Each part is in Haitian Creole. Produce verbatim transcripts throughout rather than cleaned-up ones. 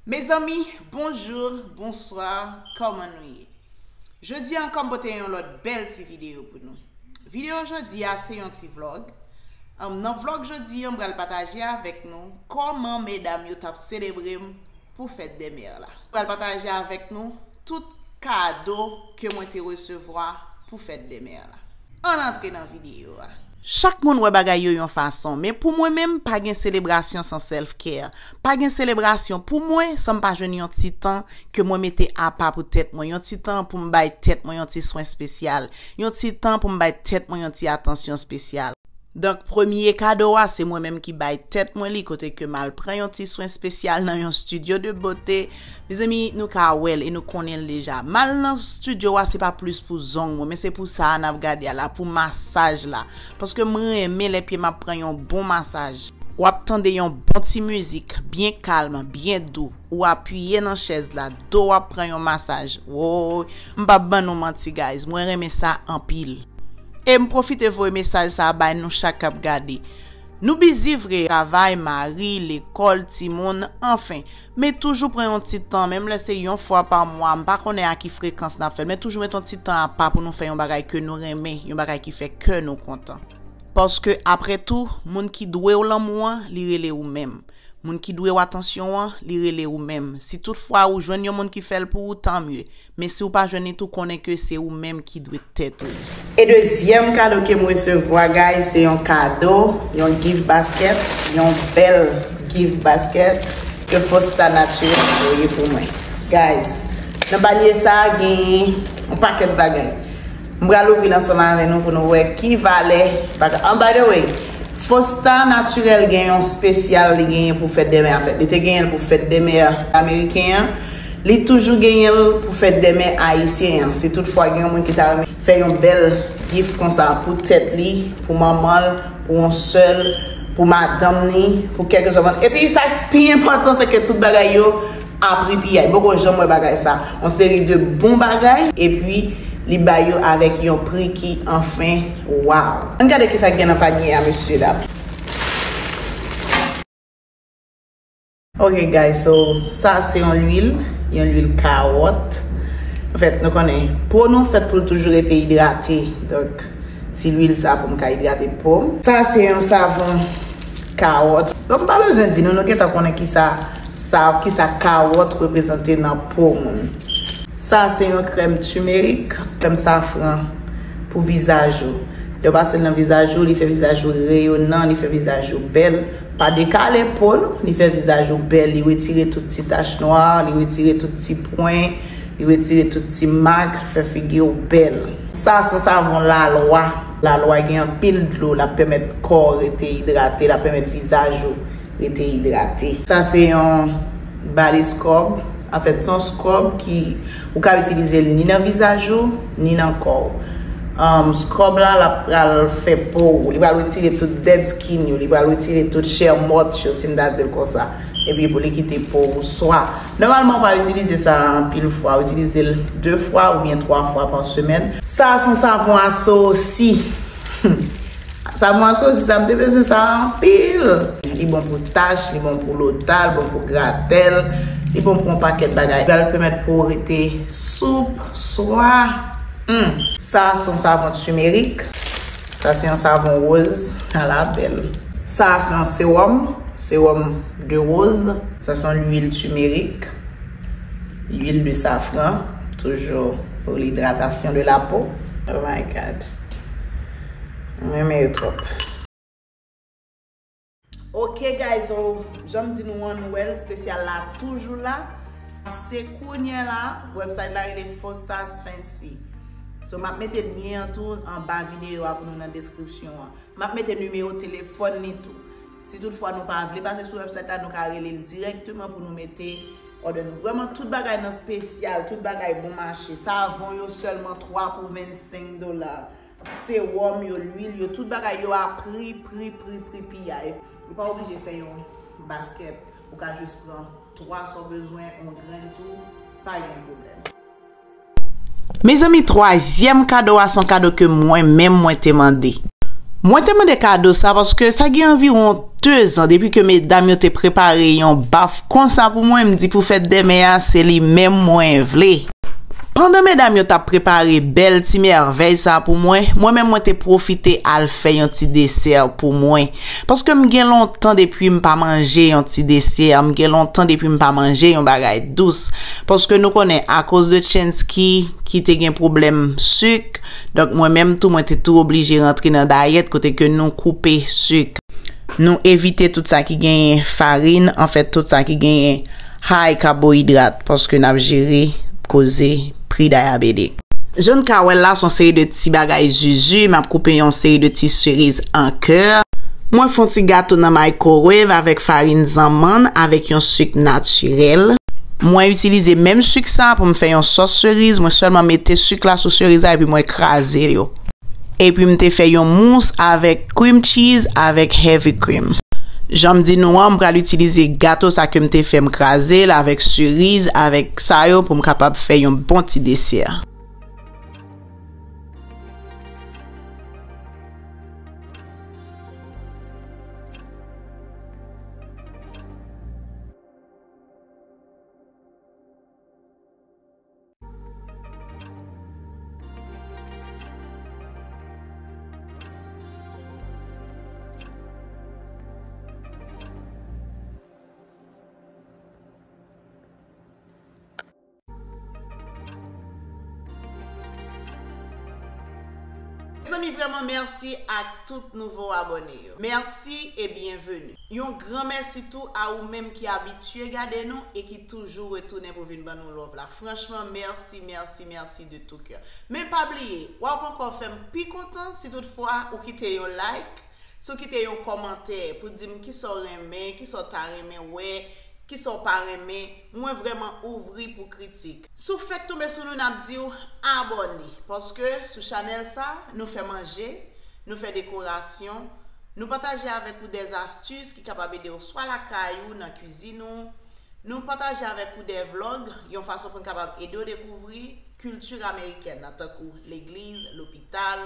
Mezanmi, bonjou, bonswa, kòman nou ye? Jodi a ankò m pote yon lòt bèl ti videyo pou nou. Videyo jodi a se yon ti vlog. Anm, nan vlog jodi a, m pral pataje avèk nou kòman medam yo t ap selebre m pou fèt dè mè la. M pral pataje avèk nou tout kado ke mwen te resevwa pou fèt dè mè la. Ann antre nan videyo a. Chak moun wè bagay yo yon fason, men pou mwen menm, pa gen selebrasyon san self care. Pa gen selebrasyon pou mwen san m pa jwenn yon ti tan ke mwen mete apa pou tèt mwen, yon ti tan pou m bay tèt mwen yon ti swen espesyal, yon ti tan pou m bay tèt mwen yon ti atansyon espesyal. Donk, premye kado a, se mwen menm ki bay tèt mwen li, kote ke m al pran yon ti swen espesyal nan yon studio de beauté. Mezanmi, nou ka wè l e nou konnen l deja. M al nan studio a, se pa plis pou zong mwen, men se pou sa a n ap gade a la, pou masaj la. Paske m renmen lè pye m ap pran yon bon masaj. W ap tande yon bon ti mizik, byen kalm, byen dou. Ou apiye nan chèz la, do w ap pran yon masaj. Woy, m p ap ban nou manti, guys. Mwen renmen sa anpil. E m pwofite voye mesaj sa a bay nou chak k ap gade. Nou bizi vre, travay, mari, lekòl, timoun, anfen. Men toujou pran yon ti tan, menm lè se yon fwa pa mwa, m pa konnen a ki frekans n ap fè l, men toujou met yon ti tan apa pou nou fè yon bagay ke nou renmen, yon bagay ki fè kè nou kontan. Paske, apre tou, moun ki dwe w lanmou an, li rele ou menm. Moun ki dwe w atansyon an, li rele ou menm. Si toutfwa ou jwenn yon moun ki fè l pou ou, tanmye. Men si w pa jwenn li tou, konnen ke se ou menm ki dwe tèt ou. E dezyèm kado ke m resevwa, guys, se yon kado, yon gift basket, yon bèl gift basket ke Fosta Naturel voye pou mwen. Guys, nan palye sa a, gen yon pakèt bagay. M pral ouvri l ansanm avè nou pou nou wè ki valè bagay. And by the way, Fosta Naturel gen yon espesyal li genyen pou fèt dè mè a fèt. Li te genyen l pou fèt dè mè ameriken an. Li toujou genyen l pou fèt dè mè ayisyen an. Si toutfwa gen yon moun ki ta renmen fè yon bèl gift konsa pou tèt li, pou manman l, pou yon sè l, pou madanm ni, pou kèlkeswa moun. Epi sa k pi enpòtan, se ke tout bagay yo a pri piyay. M poko janm wè bagay sa. Yon seri de bon bagay, epi li bay yo avèk yon pri ki, anfen, waw. Ann gade kisa k gen nan panye a, mesye dam. Ok, guys, so, sa se yon lwil, yon lwil kawòt. Anfèt, nou konnen, po nou fèt pou l toujou rete idrate. Donk, ti lwil sa pou m ka idrate po m. Sa se yon savon kawòt. Donk, m pa bezwen di nou, nou gentan konnen kisa sa, kisa kawòt reprezante nan po moun. Sa se yon krèm timerik, krèm safran pou vizaj ou. Lè w pase l nan vizaj ou, li fè vizaj ou reyonan, li fè vizaj ou bèl. Pa dekale po nou, li fè vizaj ou bèl, li retire tout ti tach nwa, li retire tout ti pwen, li retire tout ti mak, fè figi w bèl. Sa se yon savon lalwa. Lalwa gen anpil dlo, l ap pèmèt kò w rete idrate, l ap pèmèt vizaj ou rete idrate. Sa se yon body scrub. Anfèt, se yon scrub ki ou ka itilize l ni nan vizaj ou, ni nan kò w. Um, scrub la, l ap pral fè po ou. Li pral retire tout dead skin yo, li pral retire tout chè mòt yo, si n ta di l konsa. Epi pou li kite po ou swa. Nòmalman, ou pa itilize sa anpil fwa, ou itilize l de fwa oubyen twa fwa pa semèn. Sa se yon savon asosi. Savon asosi, sa m te bezwen sa anpil. Li bon pou tach, li bon pou lotal, bon pou gratèl, li bon pou yon pakèt bagay. Li pral pèmèt pou w rete soup, swa. Hmm. Sa se yon savon timerik. Sa se yon savon woz. Ala bèl. Sa se yon sewòm, sewòm de woz. Sa se yon lwil timerik. Lwil de safran, toujou pou lidratasyon de la po. Oh my God. Mwen renmen yo twòp. Ok, guys, so, jan m di nou an, nou wè l, espesyal la toujou la. Se kounye a la, website la rele Fosta's Fancy. So, m ap mete lyen an tou anba videyo a pou nou nan deskripsyon an. M ap mete nimewo telefòn li tou. Si toutfwa nou pa vle pase sou website la, nou ka rele l dirèkteman pou nou mete òdè nou. Vrèman, tout bagay nan espesyal, tout bagay bon mache. Savon yo sèlman twa pou vennsenk dola. Sewòm yo, lwil yo, tout bagay yo a pri, pri, pri, pri piyay. Ou pa oblije fè yon baskèt. Ou ka jis pran twa sa w bezwen, yon grenn tou, pa gen pwoblèm. Mezanmi, twazyèm kado a se yon kado ke mwen menm mwen te mande. Mwen te mande kado sa paske sa gen anviwon dezan depi ke medam yo te prepare yon baf konsa pou mwen, m di pou fèt dèmen an, se li menm mwen vle. Pandan medam yo t ap prepare bèl ti mèvèy sa pou mwen, mwen menm mwen te pwofite al fè yon ti desè pou mwen. Paske m gen lontan depi m pa manje yon ti desè, m gen lontan depi m pa manje yon bagay dous. Paske nou konnen, akoz de Chansky ki te gen pwoblèm sik, donk mwen menm tou, mwen te tou oblije rantre nan dayèt kote ke nou koupe sik. Nou evite tout sa ki genyen farin, anfèt, tout sa ki genyen high kabohidrat, paske n ap jere koze pre-diabetic. Jan n ka wè l la, se yon seri de ti bagay zuzu, m ap koupe yon seri de ti seriz an kè. Mwen fè yon ti gato nan microwave avèk farin zanmann, avèk yon sik natirèl. Mwen itilize menm sik sa pou m fè yon sòs seriz, mwen sèlman mete sik la sou seriz la epi mwen kraze yo. Epi m te fè yon mous avèk cream cheese avèk heavy cream. Jan m di nou an, m pral itilize gato sa ke m te fè, m kraze l avèk seriz, avèk sa yo pou m kapab fè yon bon ti desè. Mezanmi, vrèman mèsi ak tout nouvo abòne yo. Mèsi e byenveni. Yon gran mèsi tou a ou menm ki abitye gade nou e ki toujou retounen pou vin ban nou love la. Franchman, mèsi, mèsi, mèsi de tout cœur. Men pa bliye, w ap ankò fè m pi kontan si toutfwa ou kite yon like, si w kite yon kòmantè pou di m kisa w renmen, kisa w ta renmen wè, kisa w pa renmen. Mwen vrèman ouvri pou kritik. Si w fèk tonbe sou nou, n ap di w abòne, paske sou chanèl sa, nou fè manje, nou fè dekorasyon, nou pataje avèk ou des astuces ki kapab ede w swa lakay ou, nan kwizin ou, nou pataje avèk ou de vlog, yon fason pou n kapab ede w dekouvri kilti amerikèn nan, tankou legliz, lopital,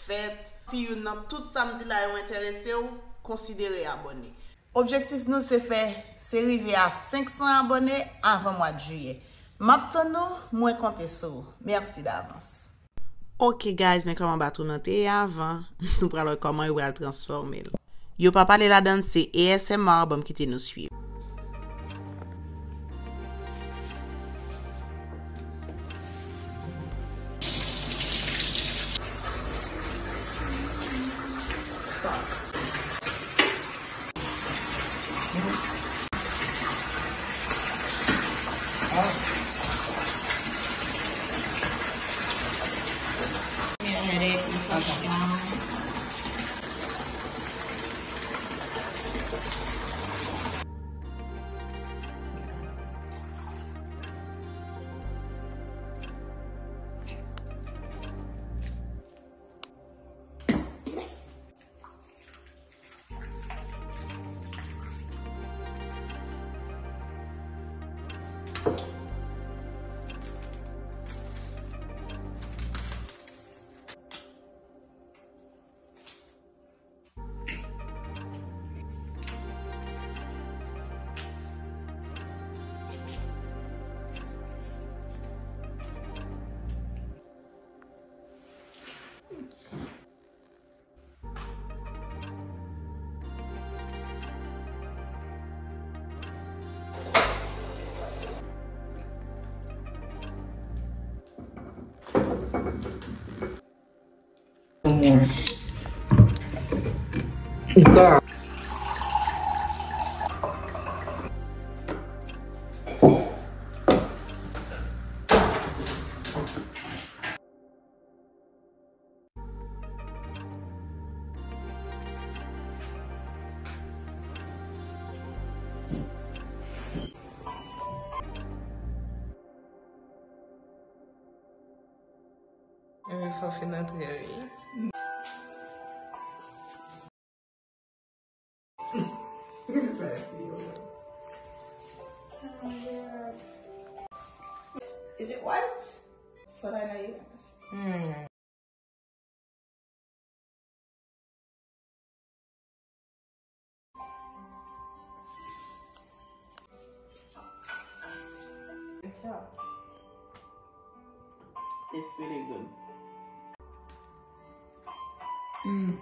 fèt. Si youn nan tout sa m di la yo enterese w, konsidere abòne. Objektif nou se fè, se rive a senk san abòne avan mwa jiyè. M ap tann nou, mwen konte sou ou. Mèsi davans. Ok guys, men kòman baton nan te ye avan, nou pral wè kòman yo pral transfòme l. Yo pa pale ladan l, se A S M R, ban m kite nou swiv. Mwen fò fin antre wi. Is it white? Sòt a nan iras. Hmm. It's really good. Mm.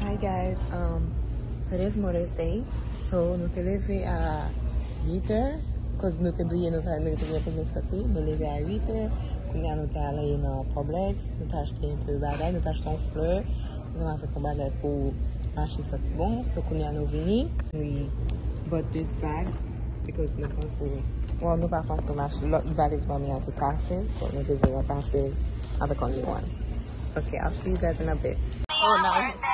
Hi guys, um, today is Mother's Day. So nou te leve a uit è, cause nou te bliye nou ta, nou te gen pou nou soti. Nou leve a uit è, kounye a nou te ale nan Publix, nou te achte yon pe bagay, nou te achte yon flè, ansanm avèk yon bagay pou machin santi bon. So kounye a nou vini. We bought this bag because nou panse, well, nou pa panse machin, lòt valiz manmi an te kase, so nou te vle ranplase l avèk yon new one. Okay, I'll see you guys in a bit. Oh, now I have to.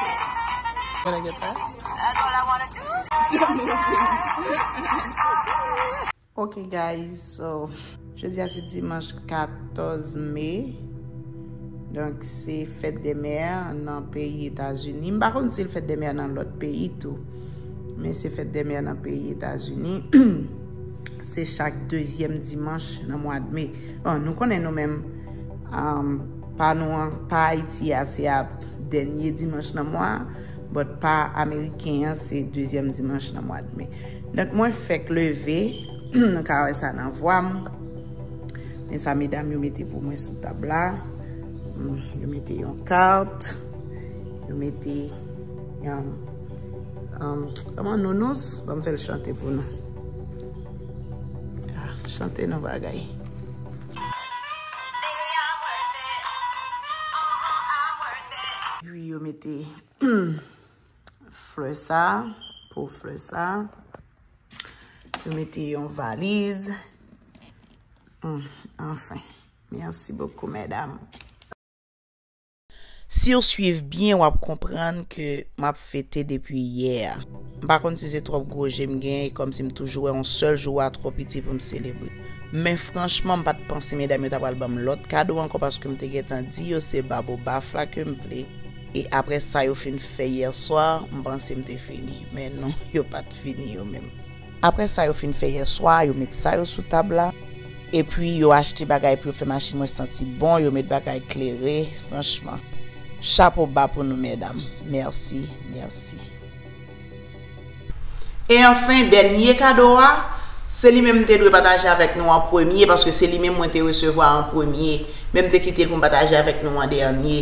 Can I get that? That's all I wanna do. Ok, guys, so, jodi a se dimanch katòz me. Donk, se fèt dè mè nan peyi Etazini. M pa konn si l fèt dè mè nan lòt peyi tou. Men se fèt dè mè nan peyi Etazini. Se chak dezyèm dimanch nan mwa d me. Bon, nou konnen nou menm, um, pa nou an, pa Ayiti a, se a dènye dimanch nan mwa a. But pa ameriken an, se dezyèm dimanch nan mwa d me. Donk, mwen fèk leve, nou ka wè sa nan vwa m. Men sa medam yo mete pou mwen sou tab la. Hmm, yo mete yon kat, yo mete yon, um, kòman, nounous? Ban m fè l chante pou nou. Ah, chante non bagay. Epi yo mete flè sa, po flè sa. Yo mete yon valiz. Hmm, anfen. Merci beaucoup, mesdames. Si w swiv byen, w ap konprann ke m ap fete depi yè a. M pa konn si se twòp gwo je m genyen, e kòmsi m toujou wè yon sèl jou a twò piti pou m selebre. Men franchman, m pa t panse medam yo ta pral ban m lòt kado ankò, paske m te gentan di yo se babobaf la ke m vle. E apre sa yo fin fè yè swa, m panse m te fini. Men non, yo pa t fini yo menm. Apre sa yo fin fè yè swa, yo met sa yo sou tab la. Epi yo achte bagay pou yo fè machin mwen santi bon, yo met bagay klere, franchman. Chapo ba pou nou, medam. Mèsi, mèsi. E anfen, dènye kado a, se li menm m te dwe pataje avèk nou an premye, paske se li menm mwen te resevwa an premye, men m te kite l pou m pataje avèk nou an dènye.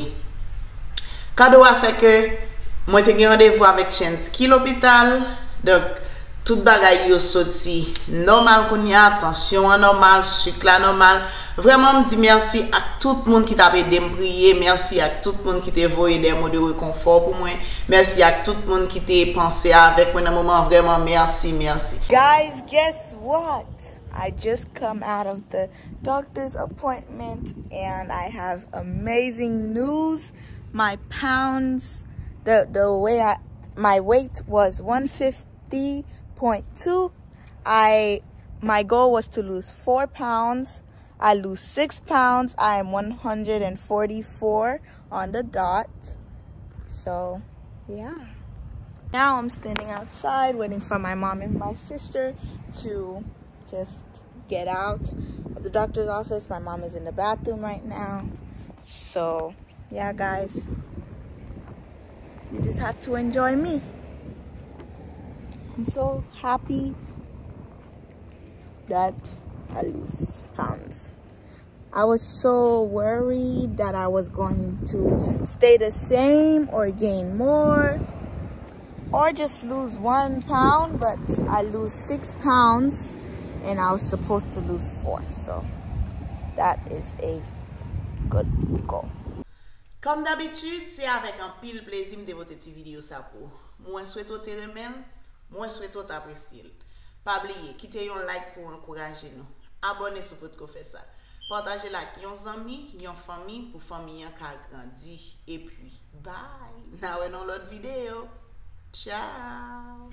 Kado a, se ke mwen te gen randevou avèk Chensky lopital, donk tout bagay yo soti nòmal kounye a, tansyon an nòmal, sik la nòmal. Vrèman, m di mèsi ak tout moun ki t ap ede m priye, mèsi ak tout moun ki te voye des mots de réconfort pou mwen, mèsi ak tout moun ki te panse avèk mwen nan moman an, vrèman, mèsi, mèsi. Guys, guess what? I just come out of the doctor's appointment and I have amazing news. My pounds, the, the way I, my weight was one fifty point two. I, my goal was to lose four pounds. I lose six pounds. I am one hundred forty-four on the dot. So, yeah. Now I'm standing outside waiting for my mom and my sister to just get out of the doctor's office. My mom is in the bathroom right now. So, yeah, guys. You just have to enjoy me. I'm so happy that I lose pounds. I was so worried that I was going to stay the same or gain more or just lose one pound, but I lose six pounds and I was supposed to lose four. So that is a good goal. Kòm dabitid, se avèk anpil plezi m te pote ti videyo sa pou ou. Mwen swete w te renmen l, mwen swete w t apresye l. Pa bliye, kite yon like pou w ankouraje nou. Abòne si w potko fè sa. Pataje l ak yon zanmi, yon fanmi, pou fanmi an ka grandi. Epi, bye! N a wè nan lòt videyo. Tchao!